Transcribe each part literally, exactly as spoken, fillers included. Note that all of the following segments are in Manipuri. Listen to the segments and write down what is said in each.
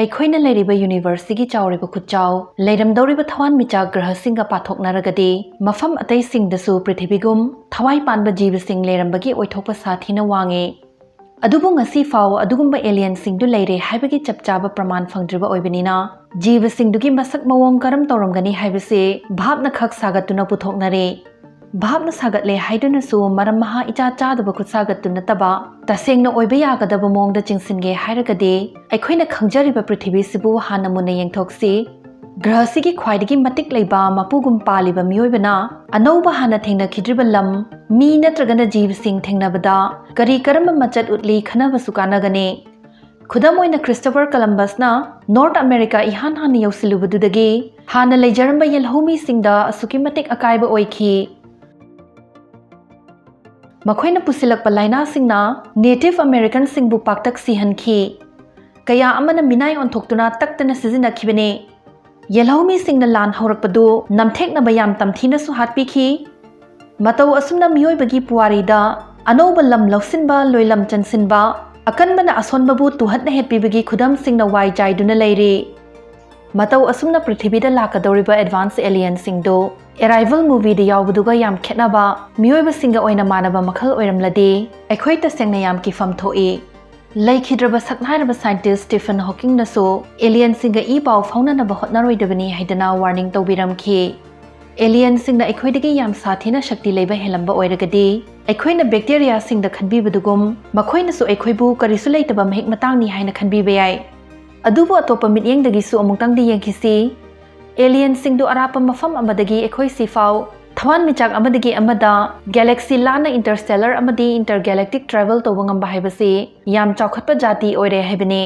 ꯑꯩꯈꯣꯏꯅ ꯂꯩꯔꯤꯕ ꯌꯨꯅꯤꯚꯔꯁꯁꯤꯒꯤ ꯆꯥꯎꯔꯤꯕ ꯈꯨꯠꯆꯥꯎ, ꯂꯩꯔꯝꯗꯧꯔꯤꯕ ꯊꯋꯥꯟꯃꯤꯆꯥꯛ ꯒ꯭ꯔꯍꯁꯤꯡꯒ ꯄꯥꯊꯣꯛꯅꯔꯒꯗꯤ, ꯃꯐꯝ ꯑꯇꯩꯁꯤꯡꯗꯁꯨ ꯄ꯭ꯔꯤꯊꯤꯕꯤꯒꯨꯝ ꯊꯋꯥꯏ ꯄꯥꯟꯕ ꯖꯤꯕꯁꯤꯡ ꯂꯩꯔꯝꯕꯒꯤ ꯑꯣꯏꯊꯣꯛꯄ ꯁꯥꯊꯤꯅ ꯋꯥꯡꯉꯤ꯫ ꯑꯗꯨꯕꯨ ꯉꯁꯤ ꯐꯥꯎ ꯑꯗꯨꯒꯨꯝꯕ ꯑꯦꯂꯤꯌꯟꯁꯤꯡꯗꯨ ꯂꯩꯔꯦ ꯍꯥꯏꯕꯒꯤ ꯆꯞ ꯆꯥꯕ ꯄ꯭ꯔꯃꯥꯟ ꯐꯪꯗ꯭ꯔꯤꯕ ꯑꯣꯏꯕꯅꯤꯅ, ꯖꯤꯕꯁꯤꯡꯗꯨꯒꯤ ꯃꯁꯛ ꯃꯑꯣꯡ ꯀꯔꯝ ꯇꯧꯔꯝꯒꯅꯤ ꯍꯥꯏꯕꯁꯤ ꯚꯥꯞꯅ ꯈꯛ ꯁꯥꯒꯠꯇꯨꯅ ꯄꯨꯊꯣꯛꯅꯔꯦ꯫ ꯚꯥꯞꯅ ꯁꯥꯒꯠꯂꯦ ꯍꯥꯏꯗꯨꯅꯁꯨ ꯃꯔꯝ ꯃꯍꯥ ꯏꯆꯥ ꯆꯥꯗꯕ ꯈꯨꯠꯁꯥꯒꯠꯇꯨ ꯅꯠꯇꯕ, ꯇꯁꯦꯡꯅ ꯑꯣꯏꯕ ꯌꯥꯒꯗꯕ ꯃꯑꯣꯡꯗ ꯆꯤꯡꯁꯤꯟꯒꯦ ꯍꯥꯏꯔꯒꯗꯤ, ꯑꯩꯈꯣꯏꯅ ꯈꯪꯖꯔꯤꯕ ꯄ꯭ꯔꯤꯊꯤꯕꯤꯁꯤꯕꯨ ꯍꯥꯟꯅ ꯃꯨꯟꯅ ꯌꯦꯡꯊꯣꯛꯁꯤ꯫ ꯒ꯭ꯔꯍꯁꯤꯒꯤ ꯈ꯭ꯋꯥꯏꯗꯒꯤ ꯃꯇꯤꯛ ꯂꯩꯕ ꯃꯄꯨꯒꯨꯝ ꯄꯥꯜꯂꯤꯕ ꯃꯤꯑꯣꯏꯕꯅ ꯑꯅꯧꯕ ꯍꯥꯟꯅ ꯊꯦꯡꯅꯈꯤꯗ꯭ꯔꯤꯕ ꯂꯝ, ꯃꯤ ꯅꯠꯇ꯭ꯔꯒꯅ ꯖꯤꯕꯁꯤꯡ ꯊꯦꯡꯅꯕꯗ ꯀꯔꯤ ꯀꯔꯝꯕ ꯃꯆꯠ ꯎꯠꯂꯤ ꯈꯟꯅꯕꯁꯨ ꯀꯥꯟꯅꯒꯅꯤ꯫ ꯈꯨꯗꯝ ꯑꯣꯏꯅ, ꯈ꯭ꯔꯤꯁꯇꯣꯐꯔ ꯀꯂꯝꯕꯁꯅ ꯅꯣꯔꯠ ꯑꯃꯦꯔꯤꯀꯥ ꯏꯍꯥꯟ ꯍꯥꯟꯅ ꯌꯧꯁꯤꯜꯂꯨꯕꯗꯨꯗꯒꯤ ꯍꯥꯟꯅ ꯂꯩꯖꯔꯝꯕ ꯌꯦꯜꯍꯧꯃꯤꯁꯤꯡꯗ ꯑꯁꯨꯛꯀꯤ ꯃꯇꯤꯛ ꯑꯀꯥꯏꯕ ꯑꯣꯏꯈꯤ꯫ ꯃꯈꯣꯏꯅ ꯄꯨꯁꯤꯜꯂꯛꯄ ꯂꯥꯏꯅꯥꯁꯤꯡꯅ ꯅꯦꯇꯤꯚ ꯑꯃꯦꯔꯤꯀꯟꯁꯤꯡꯕꯨ ꯄꯥꯛꯇꯛ ꯁꯤꯍꯟꯈꯤ꯫ ꯀꯌꯥ ꯑꯃꯅ ꯃꯤꯅꯥꯏ ꯑꯣꯟꯊꯣꯛꯇꯨꯅ ꯇꯛꯇꯅ ꯁꯤꯖꯤꯟꯅꯈꯤꯕꯅꯤ꯫ ꯌꯦꯜꯍꯧꯃꯤꯁꯤꯡꯅ ꯂꯥꯟ ꯍꯧꯔꯛꯄꯗꯨ ꯅꯝꯊꯦꯛꯅꯕ ꯌꯥꯝ ꯇꯝꯊꯤꯅꯁꯨ ꯍꯥꯠꯄꯤꯈꯤ꯫ ꯃꯇꯧ ꯑꯁꯨꯝꯅ ꯃꯤꯑꯣꯏꯕꯒꯤ ꯄꯨꯋꯥꯔꯤꯗ ꯑꯅꯧꯕ ꯂꯝ ꯂꯧꯁꯤꯟꯕ, ꯂꯣꯏꯂꯝ ꯆꯟꯁꯤꯟꯕ, ꯑꯀꯟꯕꯅ ꯑꯁꯣꯟꯕꯕꯨ ꯇꯨꯍꯠꯅ ꯍꯦꯠꯄꯤꯕꯒꯤ ꯈꯨꯗꯝꯁꯤꯡꯅ ꯋꯥꯏ ꯆꯥꯏꯗꯨꯅ ꯂꯩꯔꯤ꯫ ꯃꯇꯧ ꯑꯁꯨꯝꯅ ꯄ꯭ꯔꯤꯊꯤꯕꯤꯗ ꯂꯥꯛꯀꯗꯧꯔꯤꯕ ꯑꯦꯗꯚꯥꯟꯁ ꯑꯦꯂꯤꯌꯟꯁꯤꯡꯗꯨ ꯑꯦꯔꯥꯏꯚꯜ ꯃꯨꯚꯤꯗ ꯌꯥꯎꯕꯗꯨꯒ ꯌꯥꯝ ꯈꯦꯠꯅꯕ, ꯃꯤꯑꯣꯏꯕꯁꯤꯡꯒ ꯑꯣꯏꯅ ꯃꯥꯟꯅꯕ ꯃꯈꯜ ꯑꯣꯏꯔꯝꯂꯗꯤ, ꯑꯩꯈꯣꯏ ꯇꯁꯦꯡꯅ ꯌꯥꯝ ꯀꯤꯐꯝ ꯊꯣꯛꯏ꯫ ꯂꯩꯈꯤꯗ꯭ꯔꯕ ꯁꯛꯅꯥꯏꯔꯕ ꯁꯥꯏꯟꯇꯤꯁ ꯁ꯭ꯇꯤꯐꯟ ꯍꯣꯀꯤꯡꯅꯁꯨ ꯑꯦꯂꯤꯌꯟꯁꯤꯡꯒ ꯏ ꯄꯥꯎ ꯐꯥꯎꯅꯅꯕ ꯍꯣꯠꯅꯔꯣꯏꯗꯕꯅꯤ ꯍꯥꯏꯗꯅ ꯋꯥꯔꯅꯤꯡ ꯇꯧꯕꯤꯔꯝꯈꯤ꯫ ꯑꯦꯂꯤꯌꯟꯁꯤꯡꯅ ꯑꯩꯈꯣꯏꯗꯒꯤ ꯌꯥꯝ ꯁꯥꯊꯤꯅ ꯁꯛꯇꯤ ꯂꯩꯕ ꯍꯦꯜꯂꯝꯕ ꯑꯣꯏꯔꯒꯗꯤ, ꯑꯩꯈꯣꯏꯅ ꯕꯦꯛꯇꯦꯔꯤꯌꯥꯁꯤꯡꯗ ꯈꯟꯕꯤꯕꯗꯨꯒꯨꯝ, ꯃꯈꯣꯏꯅꯁꯨ ꯑꯩꯈꯣꯏꯕꯨ ꯀꯔꯤꯁꯨ ꯂꯩꯇꯕ ꯃꯍꯤꯛ ꯃꯇꯥꯡꯅꯤ ꯍꯥꯏꯅ ꯈꯟꯕꯤꯕ ꯌꯥꯏ꯫ ꯑꯗꯨꯕꯨ ꯑꯇꯣꯞꯄ ꯃꯤꯠꯌꯦꯡꯗꯒꯤꯁꯨ ꯑꯃꯨꯛꯇꯪꯗꯤ ꯌꯦꯡꯈꯤꯁꯤ꯫ ꯑꯦꯂꯤꯌꯟꯁꯤꯡꯗꯨ ꯑꯔꯥꯞꯄ ꯃꯐꯝ ꯑꯃꯗꯒꯤ ꯑꯩꯈꯣꯏ ꯁꯤꯐꯥꯎ, ꯊꯋꯥꯟꯃꯤꯆꯥꯛ ꯑꯃꯗꯒꯤ ꯑꯃꯗ, ꯒꯦꯂꯦꯛꯁꯤ ꯂꯥꯟꯅ, ꯏꯟꯇꯔꯁ꯭ꯇꯦꯂꯔ ꯑꯃꯗꯤ ꯏꯟꯇꯔꯒꯦꯂꯦꯛꯇꯤꯛ ꯇ꯭ꯔꯥꯚꯦꯜ ꯇꯧꯕ ꯉꯝꯕ ꯍꯥꯏꯕꯁꯤ ꯌꯥꯝ ꯆꯥꯎꯈꯠꯄ ꯖꯥꯇꯤ ꯑꯣꯏꯔꯦ ꯍꯥꯏꯕꯅꯤ꯫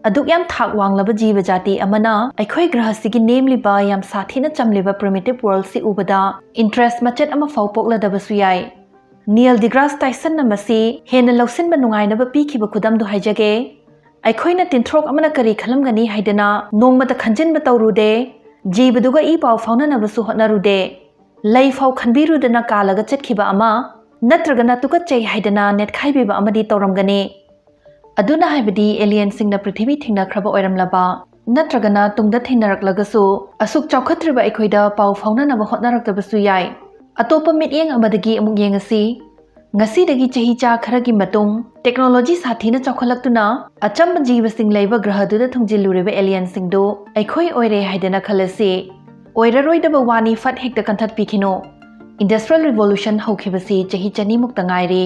ꯑꯗꯨꯛ ꯌꯥꯝ ꯊꯥꯛ ꯋꯥꯡꯂꯕ ꯖꯤꯕ ꯖꯥꯇꯤ ꯑꯃꯅ ꯑꯩꯈꯣꯏ ꯒ꯭ꯔꯍꯁꯤꯒꯤ ꯅꯦꯝꯂꯤꯕ, ꯌꯥꯝ ꯁꯥꯊꯤꯅ ꯆꯝꯂꯤꯕ ꯄ꯭ꯔꯤꯃꯤꯇꯤꯚ ꯋꯥꯔꯜꯁꯤ ꯎꯕꯗ ꯏꯟꯇꯔꯦꯁ ꯃꯆꯦꯠ ꯑꯃꯐꯥꯎ ꯄꯣꯛꯂꯗꯕꯁꯨ ꯌꯥꯏ꯫ ꯅꯤꯌꯦꯜ ꯗꯤꯒ꯭ꯔꯥꯁ ꯇꯥꯏꯁꯟꯅ ꯃꯁꯤ ꯍꯦꯟꯅ ꯂꯧꯁꯤꯟꯕ ꯅꯨꯡꯉꯥꯏꯅꯕ ꯄꯤꯈꯤꯕ ꯈꯨꯗꯝꯗꯨ ꯍꯥꯏꯖꯒꯦ꯫ ꯑꯩꯈꯣꯏꯅ ꯇꯤꯟꯊ꯭ꯔꯣꯛ ꯑꯃꯅ ꯀꯔꯤ ꯈꯜꯂꯝꯒꯅꯤ ꯍꯥꯏꯗꯅ ꯅꯣꯡꯃꯇ ꯈꯟꯖꯤꯟꯕ ꯇꯧꯔꯨꯗꯦ꯫ ꯖꯤꯕꯗꯨꯒ ꯏ ꯄꯥꯎ ꯐꯥꯎꯅꯅꯕꯁꯨ ꯍꯣꯠꯅꯔꯨꯗꯦ꯫ ꯂꯩ ꯐꯥꯎ ꯈꯟꯕꯤꯔꯨꯗꯅ ꯀꯥꯜꯂꯒ ꯆꯠꯈꯤꯕ ꯑꯃ, ꯅꯠꯇ꯭ꯔꯒꯅ ꯇꯨꯀꯠꯆꯩ ꯍꯥꯏꯗꯅ ꯅꯦꯠꯈꯥꯏꯕꯤꯕ ꯑꯃꯗꯤ ꯇꯧꯔꯝꯒꯅꯤ꯫ ꯑꯗꯨꯅ ꯍꯥꯏꯕꯗꯤ alienꯁꯤꯡꯅ ꯄ꯭ꯔꯤꯊꯤꯕꯤ ꯊꯦꯡꯅꯈ꯭ꯔꯕ ꯑꯣꯏꯔꯝꯂꯕ ꯅꯠꯇ꯭ꯔꯒꯅ ꯇꯨꯡꯗ ꯊꯦꯡꯅꯔꯛꯂꯒꯁꯨ ꯑꯁꯨꯛ ꯆꯥꯎꯈꯠꯇ꯭ꯔꯤꯕ ꯑꯩꯈꯣꯏꯗ ꯄꯥꯎ ꯐꯥꯎꯅꯅꯕ ꯍꯣꯠꯅꯔꯛꯇꯕꯁꯨ ꯌꯥꯏ꯫ ꯑꯇꯣꯞꯄ ꯃꯤꯠꯌꯦꯡ ꯑꯃꯗꯒꯤ ꯑꯃꯨꯛ ꯌꯦꯡꯉꯁꯤ꯫ ꯉꯁꯤꯗꯒꯤ ꯆꯍꯤ ꯆꯥ ꯈꯔꯒꯤ ꯃꯇꯨꯡ technology ꯁꯥꯊꯤꯅ ꯆꯥꯎꯈꯠꯂꯛꯇꯨꯅ ꯑꯆꯝꯕ ꯖꯤꯕꯁꯤꯡ ꯂꯩꯕ ꯒ꯭ꯔꯍꯗꯨꯗ ꯊꯨꯡꯖꯤꯜꯂꯨꯔꯤꯕ alienꯁꯤꯡꯗꯨ ꯑꯩꯈꯣꯏ ꯑꯣꯏꯔꯦ ꯍꯥꯏꯗꯅ ꯈꯜꯂꯁꯤ꯫ ꯑꯣꯏꯔꯔꯣꯏꯗꯕ ꯋꯥꯅꯤ, ꯐꯠ ꯍꯦꯛꯇ ꯀꯟꯊꯠꯄꯤꯈꯤꯅꯨ꯫ Industrial Revolution ꯍꯧꯈꯤꯕꯁꯤ ꯆꯍꯤ ꯆꯅꯤꯃꯨꯛꯇ ꯉꯥꯏꯔꯤ꯫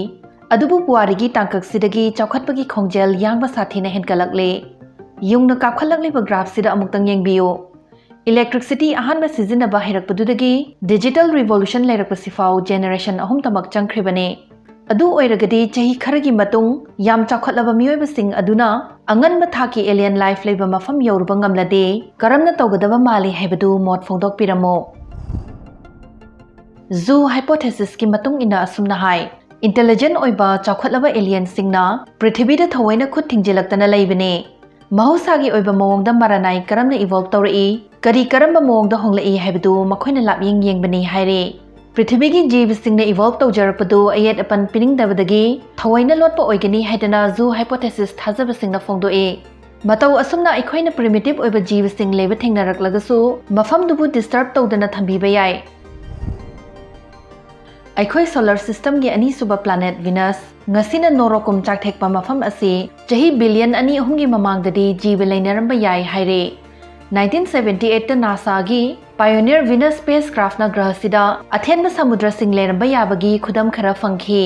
ꯑꯗꯨꯕꯨ ꯄꯨꯋꯥꯔꯤꯒꯤ ꯇꯥꯡꯀꯛꯁꯤꯗꯒꯤ ꯆꯥꯎꯈꯠꯄꯒꯤ ꯈꯣꯡꯖꯦꯜ ꯌꯥꯡꯕ ꯁꯥꯊꯤꯅ ꯍꯦꯟꯒꯠꯂꯛꯂꯦ꯫ ꯌꯨꯡꯅ ꯀꯥꯞꯈꯠꯂꯛꯂꯤꯕ graphꯁꯤꯗ ꯑꯃꯨꯛꯇꯪ ꯌꯦꯡꯕꯤꯌꯨ꯫ Electricity ꯑꯍꯥꯟꯕ ꯁꯤꯖꯤꯟꯅꯕ ꯍꯩꯔꯛꯄꯗꯨꯗꯒꯤ digital revolution ꯂꯩꯔꯛꯄꯁꯤꯐꯥꯎ generation ꯑꯍꯨꯝꯇꯃꯛ ꯆꯪꯈ꯭ꯔꯤꯕꯅꯤ꯫ ꯑꯗꯨ ꯑꯣꯏꯔꯒꯗꯤ ꯆꯍꯤ ꯈꯔꯒꯤ ꯃꯇꯨꯡ ꯌꯥꯝ ꯆꯥꯎꯈꯠꯂꯕ ꯃꯤꯑꯣꯏꯕꯁꯤꯡ ꯑꯗꯨꯅ ꯑꯉꯟꯕ ꯊꯥꯛꯀꯤ alien life ꯂꯩꯕ ꯃꯐꯝ ꯌꯧꯔꯨꯕ ꯉꯝꯂꯗꯤ ꯀꯔꯝꯅ ꯇꯧꯒꯗꯕ ꯃꯥꯜꯂꯤ ꯍꯥꯏꯕꯗꯨ ꯃꯣꯠ ꯐꯣꯡꯗꯣꯛꯄꯤꯔꯝꯃꯨ꯫ Zoo hypothesisꯀꯤ ꯃꯇꯨꯡ ꯏꯟꯅ ꯑꯁꯨꯝꯅ ꯍꯥꯏ, intelligent ꯑꯣꯏꯕ ꯆꯥꯎꯈꯠꯂꯕ alienꯁꯤꯡꯅ ꯄ꯭ꯔꯤꯊꯤꯕꯤꯗ ꯊꯑꯣꯏꯅ ꯈꯨꯠ ꯊꯤꯡꯖꯤꯜꯂꯛꯇꯅ ꯂꯩꯕꯅꯤ꯫ ꯃꯍꯧꯁꯥꯒꯤ ꯑꯣꯏꯕ ꯃꯑꯣꯡꯗ ꯃꯔꯥꯅꯥꯏ ꯀꯔꯝꯅ evolve ꯇꯧꯔꯛꯏ, ꯀꯔꯤ ꯀꯔꯝꯕ ꯃꯑꯣꯡꯗ ꯍꯣꯡꯂꯛꯏ ꯍꯥꯏꯕꯗꯨ ꯃꯈꯣꯏꯅ ꯂꯥꯞꯌꯦꯡ ꯌꯦꯡꯕꯅꯤ ꯍꯥꯏꯔꯤ꯫ ꯄ꯭ꯔꯤꯊꯤꯕꯤꯒꯤ ꯖꯤꯕꯁꯤꯡꯅ evolve ꯇꯧꯖꯔꯛꯄꯗꯨ ꯑꯌꯦꯠ ꯑꯄꯟ ꯄꯤꯅꯤꯡꯗꯕꯗꯒꯤ ꯊꯑꯣꯏꯅ ꯂꯣꯠꯄ ꯑꯣꯏꯒꯅꯤ ꯍꯥꯏꯗꯅ zoo hypothesis ꯊꯥꯖꯕꯁꯤꯡꯅ ꯐꯣꯡꯗꯣꯛꯏ꯫ ꯃꯇꯧ ꯑꯁꯨꯝꯅ ꯑꯩꯈꯣꯏꯅ primitive ꯑꯣꯏꯕ ꯖꯤꯕꯁꯤꯡ ꯂꯩꯕ ꯊꯦꯡꯅꯔꯛꯂꯒꯁꯨ ꯃꯐꯝꯗꯨꯕꯨ disturb ꯇꯧꯗꯅ ꯊꯝꯕꯤꯕ ꯌꯥꯏ꯫ ꯑꯩꯈꯣꯏ solar systemꯒꯤ ꯑꯅꯤꯁꯨꯕ planet Venus, ꯉꯁꯤꯅ ꯅꯣꯔꯣꯛꯀꯨꯝ ꯆꯥꯛꯊꯦꯛꯄ ꯃꯐꯝ ꯑꯁꯤ ꯆꯍꯤ billion ꯑꯅꯤ ꯑꯍꯨꯝꯒꯤ ꯃꯃꯥꯡꯗꯗꯤ ꯖꯤꯕ ꯂꯩꯅꯔꯝꯕ ꯌꯥꯏ ꯍꯥꯏꯔꯦ꯫ Nineteen seventy eight NASAꯒꯤ Pioneer Venus spacecraftꯅ ꯒ꯭ꯔꯍꯁꯤꯗ ꯑꯊꯦꯟꯕ ꯁꯃꯨꯗ꯭ꯔꯁꯤꯡ ꯂꯩꯔꯝꯕ ꯌꯥꯕꯒꯤ ꯈꯨꯗꯝ ꯈꯔ ꯐꯪꯈꯤ꯫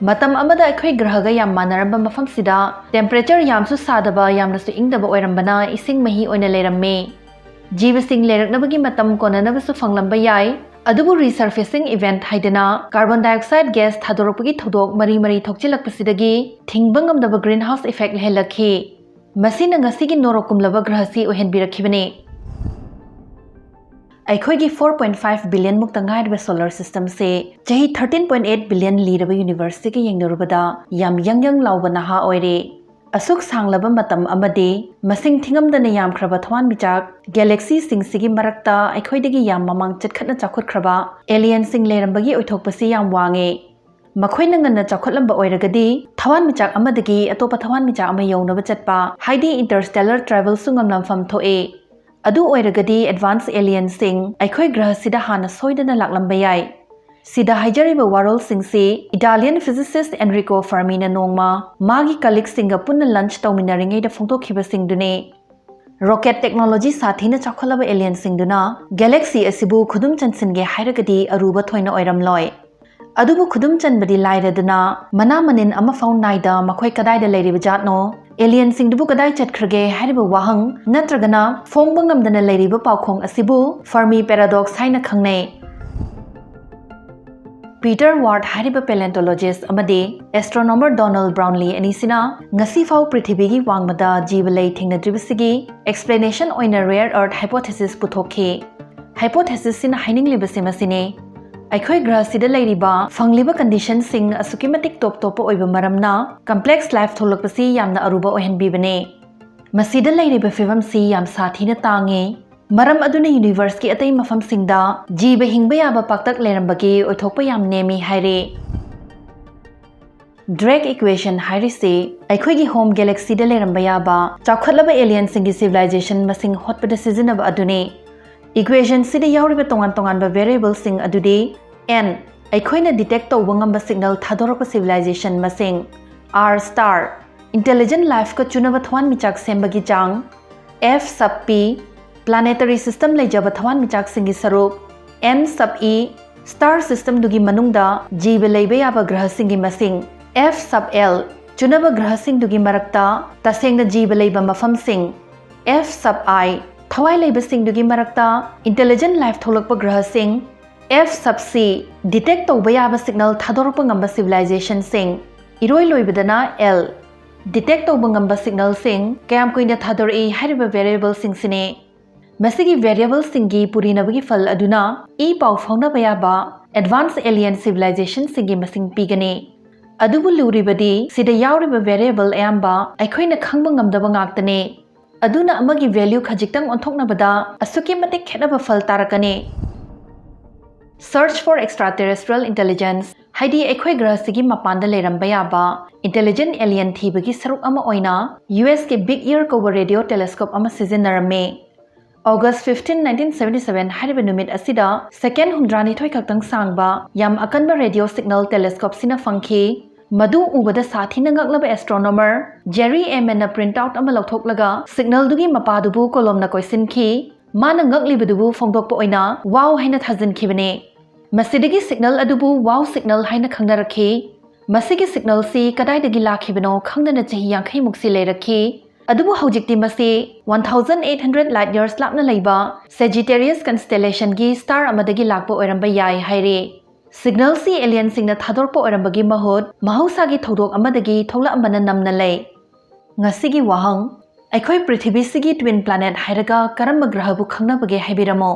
ꯃꯇꯝ ꯑꯃꯗ ꯑꯩꯈꯣꯏ ꯒ꯭ꯔꯍꯒ ꯌꯥꯝ ꯃꯥꯟꯅꯔꯝꯕ ꯃꯐꯝꯁꯤꯗ temperature ꯌꯥꯝꯁꯨ ꯁꯥꯗꯕ, ꯌꯥꯝꯅꯁꯨ ꯏꯪꯗꯕ ꯑꯣꯏꯔꯝꯕꯅ ꯏꯁꯤꯡ ꯃꯍꯤ ꯑꯣꯏꯅ ꯂꯩꯔꯝꯃꯤ꯫ ꯖꯤꯕꯁꯤꯡ ꯂꯩꯔꯛꯅꯕꯒꯤ ꯃꯇꯝ ꯀꯣꯟꯅꯅꯕꯁꯨ ꯐꯪꯂꯝꯕ ꯌꯥꯏ, ꯑꯗꯨꯕꯨ resurfacing event ꯍꯥꯏꯗꯅ carbon dioxide gas ꯊꯥꯗꯣꯔꯛꯄꯒꯤ ꯊꯧꯗꯣꯛ ꯃꯔꯤ ꯃꯔꯤ ꯊꯣꯛꯆꯤꯜꯂꯛꯄꯁꯤꯗꯒꯤ ꯊꯤꯡꯕ ꯉꯝꯗꯕ greenhouse effect ꯂꯩꯍꯜꯂꯛꯈꯤ꯫ ꯃꯁꯤꯅ ꯉꯁꯤꯒꯤ ꯅꯣꯔꯣꯛ ꯀꯨꯝꯂꯕ ꯒ꯭ꯔꯍꯁꯤ ꯑꯣꯏꯍꯟꯕꯤꯔꯛꯈꯤꯕꯅꯤ꯫ ꯑꯩꯈꯣꯏꯒꯤ four point five billion ꯃꯨꯛꯇ ꯉꯥꯏꯔꯤꯕ solar systemꯁꯦ ꯆꯍꯤ thirteen point eight billion ꯂꯤꯔꯕ universeꯁꯤꯒ ꯌꯦꯡꯅꯔꯨꯕꯗ ꯌꯥꯝ ꯌꯪ ꯌꯪ ꯂꯥꯎꯕ ꯅꯍꯥ ꯑꯣꯏꯔꯦ꯫ ꯑꯁꯨꯛ ꯁꯥꯡꯂꯕ ꯃꯇꯝ ꯑꯃꯗꯤ ꯃꯁꯤꯡ ꯊꯤꯉꯝꯗꯅ ꯌꯥꯝꯈ꯭ꯔꯕ ꯊꯋꯥꯟꯃꯤꯆꯥꯛ galaxyꯁꯤꯡꯁꯤꯒꯤ ꯃꯔꯛꯇ ꯑꯩꯈꯣꯏꯗꯒꯤ ꯌꯥꯝ ꯃꯃꯥꯡ ꯆꯠꯈꯠꯅ ꯆꯥꯎꯈꯠꯈ꯭ꯔꯕ alienꯁꯤꯡ ꯂꯩꯔꯝꯕꯒꯤ ꯑꯣꯏꯊꯣꯛꯄꯁꯤ ꯌꯥꯝ ꯋꯥꯡꯉꯦ꯫ ꯃꯈꯣꯏꯅ ꯉꯟꯅ ꯆꯥꯎꯈꯠꯂꯝꯕ ꯑꯣꯏꯔꯒꯗꯤ ꯊꯋꯥꯟꯃꯤꯆꯥꯛ ꯑꯃꯗꯒꯤ ꯑꯇꯣꯞꯄ ꯊꯋꯥꯟꯃꯤꯆꯥꯛ ꯑꯃ ꯌꯧꯅꯕ ꯆꯠꯄ, ꯍꯥꯏꯗꯤ interstellar travelꯁꯨ ꯉꯝꯂꯝꯐꯝ ꯊꯣꯛꯏ꯫ ꯑꯗꯨ ꯑꯣꯏꯔꯒꯗꯤ advanced alienꯁꯤꯡ ꯑꯩꯈꯣꯏ ꯒ꯭ꯔꯍꯁꯤꯗ ꯍꯥꯟꯅ ꯁꯣꯏꯗꯅ ꯂꯥꯛꯂꯝꯕ ꯌꯥꯏ꯫ ꯁꯤꯗ ꯍꯥꯏꯖꯔꯤꯕ ꯋꯥꯔꯣꯜꯁꯤꯡꯁꯤ Italian physicist Enrico Fermiꯅ ꯅꯣꯡꯃ ꯃꯥꯒꯤ colleagueꯁꯤꯡꯒ ꯄꯨꯟꯅ lunch ꯇꯧꯃꯤꯟꯅꯔꯤꯉꯩꯗ ꯐꯣꯡꯗꯣꯛꯈꯤꯕꯁꯤꯡꯗꯨꯅꯤ꯫ Rocket technology ꯁꯥꯊꯤꯅ ꯆꯥꯎꯈꯠꯂꯕ alienꯁꯤꯡꯗꯨꯅ galaxy ꯑꯁꯤꯕꯨ ꯈꯨꯗꯨꯝ ꯆꯟꯁꯤꯟꯒꯦ ꯍꯥꯏꯔꯒꯗꯤ ꯑꯔꯨꯕ ꯊꯣꯏꯅ ꯑꯣꯏꯔꯝꯂꯣꯏ꯫ ꯑꯗꯨꯕꯨ ꯈꯨꯗꯨꯝ ꯆꯟꯕꯗꯤ ꯂꯥꯏꯔꯗꯅ, ꯃꯅꯥ ꯃꯅꯤꯟ ꯑꯃꯐꯥꯎ ꯅꯥꯏꯗ ꯃꯈꯣꯏ ꯀꯗꯥꯏꯗ ꯂꯩꯔꯤꯕ ꯖꯥꯠꯅꯣ, alienꯁꯤꯡꯗꯨꯕꯨ ꯀꯗꯥꯏ ꯆꯠꯈ꯭ꯔꯒꯦ ꯍꯥꯏꯔꯤꯕ ꯋꯥꯍꯪ ꯅꯠꯇ꯭ꯔꯒꯅ ꯐꯣꯡꯕ ꯉꯝꯗꯅ ꯂꯩꯔꯤꯕ ꯄꯥꯎꯈꯣꯡ ꯑꯁꯤꯕꯨ Fermi paradox ꯍꯥꯏꯅ ꯈꯪꯅꯩ꯫ Peter Ward ꯍꯥꯏꯔꯤꯕ paleontologist ꯑꯃꯗꯤ astronomer Donald Brownlee ꯑꯅꯤꯁꯤꯅ ꯉꯁꯤꯐꯥꯎ ꯄ꯭ꯔꯤꯊꯤꯕꯤꯒꯤ ꯋꯥꯡꯃꯗ ꯖꯤꯕ ꯂꯩ ꯊꯦꯡꯅꯗ꯭ꯔꯤꯕꯁꯤꯒꯤ explanation ꯑꯣꯏꯅ rare earth hypothesis ꯄꯨꯊꯣꯛꯈꯤ꯫ Hypothesisꯁꯤꯅ ꯍꯥꯏꯅꯤꯡꯂꯤꯕꯁꯤ ꯃꯁꯤꯅꯤ: ꯑꯩꯈꯣꯏ ꯒ꯭ꯔꯍꯁꯤꯗ ꯂꯩꯔꯤꯕ ꯐꯪꯂꯤꯕ conditionꯁꯤꯡ ꯑꯁꯨꯛꯀꯤ ꯃꯇꯤꯛ top ꯇꯣꯞꯄ ꯑꯣꯏꯕ ꯃꯔꯝꯅ complex life ꯊꯣꯛꯂꯛꯄꯁꯤ ꯌꯥꯝꯅ ꯑꯔꯨꯕ ꯑꯣꯏꯍꯟꯕꯤꯕꯅꯤ꯫ ꯃꯁꯤꯗ ꯂꯩꯔꯤꯕ ꯐꯤꯕꯝꯁꯤ ꯌꯥꯝ ꯁꯥꯊꯤꯅ ꯇꯥꯡꯉꯤ꯫ ꯃꯔꯝ ꯑꯗꯨꯅ universeꯀꯤ ꯑꯇꯩ ꯃꯐꯝꯁꯤꯡꯗ ꯖꯤꯕ ꯍꯤꯡꯕ ꯌꯥꯕ ꯄꯥꯛꯇꯛ ꯂꯩꯔꯝꯕꯒꯤ ꯑꯣꯏꯊꯣꯛꯄ ꯌꯥꯝ ꯅꯦꯝꯃꯤ ꯍꯥꯏꯔꯤ꯫ Drake equation ꯍꯥꯏꯔꯤꯁꯤ ꯑꯩꯈꯣꯏꯒꯤ home galaxyꯗ ꯂꯩꯔꯝꯕ ꯌꯥꯕ ꯆꯥꯎꯈꯠꯂꯕ alienꯁꯤꯡꯒꯤ civilization ꯃꯁꯤꯡ ꯍꯣꯠꯄꯗ ꯁꯤꯖꯤꯟꯅꯕ ꯑꯗꯨꯅꯤ꯫ Equationꯁꯤꯗ ꯌꯥꯎꯔꯤꯕ ꯇꯣꯉꯥꯟ ꯇꯣꯉꯥꯟꯕ variableꯁꯤꯡ ꯑꯗꯨꯗꯤ: N, ꯑꯩꯈꯣꯏꯅ detect ꯇꯧꯕ ꯉꯝꯕ signal ꯊꯥꯗꯣꯔꯛꯄ civilization ꯃꯁꯤꯡ, R star, intelligent lifeꯀ ꯆꯨꯅꯕ ꯊꯋꯥꯟꯃꯤꯆꯥꯛ ꯁꯦꯝꯕꯒꯤ ꯆꯥꯡ, F sub P, planetary system ꯂꯩꯖꯕ ꯊꯋꯥꯟꯃꯤꯆꯥꯛꯁꯤꯡꯒꯤ ꯁꯔꯨꯛ, N sub E, star systemꯗꯨꯒꯤ ꯃꯅꯨꯡꯗ ꯖꯤꯕ ꯂꯩꯕ ꯌꯥꯕ ꯒ꯭ꯔꯍꯁꯤꯡꯒꯤ ꯃꯁꯤꯡ, F sub L, ꯆꯨꯅꯕ ꯒ꯭ꯔꯍꯁꯤꯡꯗꯨꯒꯤ ꯃꯔꯛꯇ ꯇꯁꯦꯡꯅ ꯖꯤꯕ ꯂꯩꯕ ꯃꯐꯝꯁꯤꯡ, F sub I, ꯊꯋꯥꯏ ꯂꯩꯕꯁꯤꯡꯗꯨꯒꯤ ꯃꯔꯛꯇ intelligent life ꯊꯣꯛꯂꯛꯄ ꯒ꯭ꯔꯍꯁꯤꯡ, F sub C, detect ꯇꯧꯕ ꯌꯥꯕ signal ꯊꯥꯗꯣꯔꯛꯄ ꯉꯝꯕ civilizationꯁꯤꯡ, ꯏꯔꯣꯏ ꯂꯣꯏꯕꯗꯅ L, detect ꯇꯧꯕ ꯉꯝꯕ signalꯁꯤꯡ ꯀꯌꯥꯝ ꯀꯨꯏꯅ ꯊꯥꯗꯣꯔꯛꯏ ꯍꯥꯏꯔꯤꯕ variableꯁꯤꯡꯁꯤꯅꯤ꯫ ꯃꯁꯤꯒꯤ variableꯁꯤꯡꯒꯤ ꯄꯨꯔꯤꯅꯕꯒꯤ ꯐꯜ ꯑꯗꯨꯅ ꯏ ꯄꯥꯎ ꯐꯥꯎꯅꯕ ꯌꯥꯕ advanced alien civilizationꯁꯤꯡꯒꯤ ꯃꯁꯤꯡ ꯄꯤꯒꯅꯤ꯫ ꯑꯗꯨꯕꯨ ꯂꯨꯔꯤꯕꯗꯤ ꯁꯤꯗ ꯌꯥꯎꯔꯤꯕ variable ꯑꯌꯥꯝꯕ ꯑꯩꯈꯣꯏꯅ ꯈꯪꯕ ꯉꯝꯗꯕ ꯉꯥꯛꯇꯅꯤ꯫ ꯑꯗꯨꯅ ꯑꯃꯒꯤ value ꯈꯖꯤꯛꯇꯪ ꯑꯣꯟꯊꯣꯛꯅꯕꯗ ꯑꯁꯨꯛꯀꯤ ꯃꯇꯤꯛ ꯈꯦꯠꯅꯕ ꯐꯜ ꯇꯥꯔꯛꯀꯅꯤ꯫ Search for extraterrestrial intelligence ꯍꯥꯏꯗꯤ ꯑꯩꯈꯣꯏ ꯒ꯭ꯔꯍꯁꯤꯒꯤ ꯃꯄꯥꯟꯗ ꯂꯩꯔꯝꯕ ꯌꯥꯕ intelligent alien ꯊꯤꯕꯒꯤ ꯁꯔꯨꯛ ꯑꯃ ꯑꯣꯏꯅ ꯌꯨ ꯑꯦꯁꯀꯤ ꯕꯤꯒ ꯏꯌꯔ ꯀꯧꯕ ꯔꯦꯗꯤꯑꯣ ꯇꯦꯂꯦꯁꯀꯣꯞ ꯑꯃ ꯁꯤꯖꯤꯟꯅꯔꯝꯃꯤ꯫ August fifteen, nineteen seventy seven ꯍꯥꯏꯔꯤꯕ ꯅꯨꯃꯤꯠ ꯑꯁꯤꯗ ꯁꯦꯀꯦꯟ ꯍꯨꯝꯗ꯭ꯔꯥꯅꯤꯊꯣꯏ ꯈꯛꯇꯪ ꯁꯥꯡꯕ ꯌꯥꯝ ꯑꯀꯟꯕ ꯔꯦꯗꯤꯑꯣ ꯁꯤꯒꯅꯦꯜ ꯇꯦꯂꯦꯁꯀꯣꯞꯁꯤꯅ ꯐꯪꯈꯤ꯫ ꯃꯗꯨ ꯎꯕꯗ ꯁꯥꯊꯤꯅ ꯉꯛꯂꯕ ꯑꯦꯁꯇ꯭ꯔꯣꯅꯣꯃꯔ ꯖꯦꯔꯤ ꯑꯦꯃꯦꯟꯅ ꯄ꯭ꯔꯤꯟꯠ ꯑꯥꯎꯠ ꯑꯃ ꯂꯧꯊꯣꯛꯂꯒ ꯁꯤꯒꯅꯦꯜꯗꯨꯒꯤ ꯃꯄꯥꯗꯨꯕꯨ ꯀꯣꯂꯣꯝꯅ ꯀꯣꯏꯁꯤꯟꯈꯤ꯫ ꯃꯥꯅ ꯉꯛꯂꯤꯕꯗꯨꯕꯨ ꯐꯣꯡꯗꯣꯛꯄ ꯑꯣꯏꯅ "ꯋꯥꯎ" ꯍꯥꯏꯅ ꯊꯥꯖꯤꯟꯈꯤꯕꯅꯤ꯫ ꯃꯁꯤꯗꯒꯤ ꯁꯤꯒꯅꯦꯜ ꯑꯗꯨꯕꯨ "ꯋꯥꯎ ꯁꯤꯒꯅꯦꯜ" ꯍꯥꯏꯅ ꯈꯪꯅꯔꯛꯈꯤ꯫ ꯃꯁꯤꯒꯤ ꯁꯤꯒꯅꯦꯜꯁꯤ ꯀꯗꯥꯏꯗꯒꯤ ꯂꯥꯛꯈꯤꯕꯅꯣ ꯈꯪꯗꯅ ꯆꯍꯤ ꯌꯥꯡꯈꯩꯃꯨꯛꯁꯤ ꯂꯩꯔꯛꯈꯤ꯫ ꯑꯗꯨꯕꯨ ꯍꯧꯖꯤꯛꯇꯤ ꯃꯁꯤ one thousand eight hundred light years ꯂꯥꯞꯅ ꯂꯩꯕ ꯁꯦꯖꯤꯇꯦꯔꯤꯌꯁ ꯀꯟꯁꯇꯦꯂꯦꯁꯟꯒꯤ ꯁ꯭ꯇꯥꯔ ꯑꯃꯗꯒꯤ ꯂꯥꯛꯄ ꯑꯣꯏꯔꯝꯕ ꯌꯥꯏ ꯍꯥꯏꯔꯤ꯫ ꯁꯤꯒꯅꯦꯜꯁꯤ ꯑꯦꯂꯤꯌꯟꯁꯤꯡꯅ ꯊꯥꯗꯣꯔꯛꯄ ꯑꯣꯏꯔꯝꯕꯒꯤ ꯃꯍꯨꯠ ꯃꯍꯧꯁꯥꯒꯤ ꯊꯧꯗꯣꯛ ꯑꯃꯗꯒꯤ ꯊꯣꯛꯂꯛꯑꯝꯕꯅ ꯅꯝꯅ ꯂꯩ꯫ ꯉꯁꯤꯒꯤ ꯋꯥꯍꯪ: ꯑꯩꯈꯣꯏ ꯄ꯭ꯔꯤꯊꯤꯕꯤꯁꯤꯒꯤ ꯇ꯭ꯋꯤꯟ ꯄ꯭ꯂꯥꯅꯦꯠ ꯍꯥꯏꯔꯒ ꯀꯔꯝꯕ ꯒ꯭ꯔꯍꯕꯨ ꯈꯪꯅꯕꯒꯦ ꯍꯥꯏꯕꯤꯔꯝꯃꯣ꯫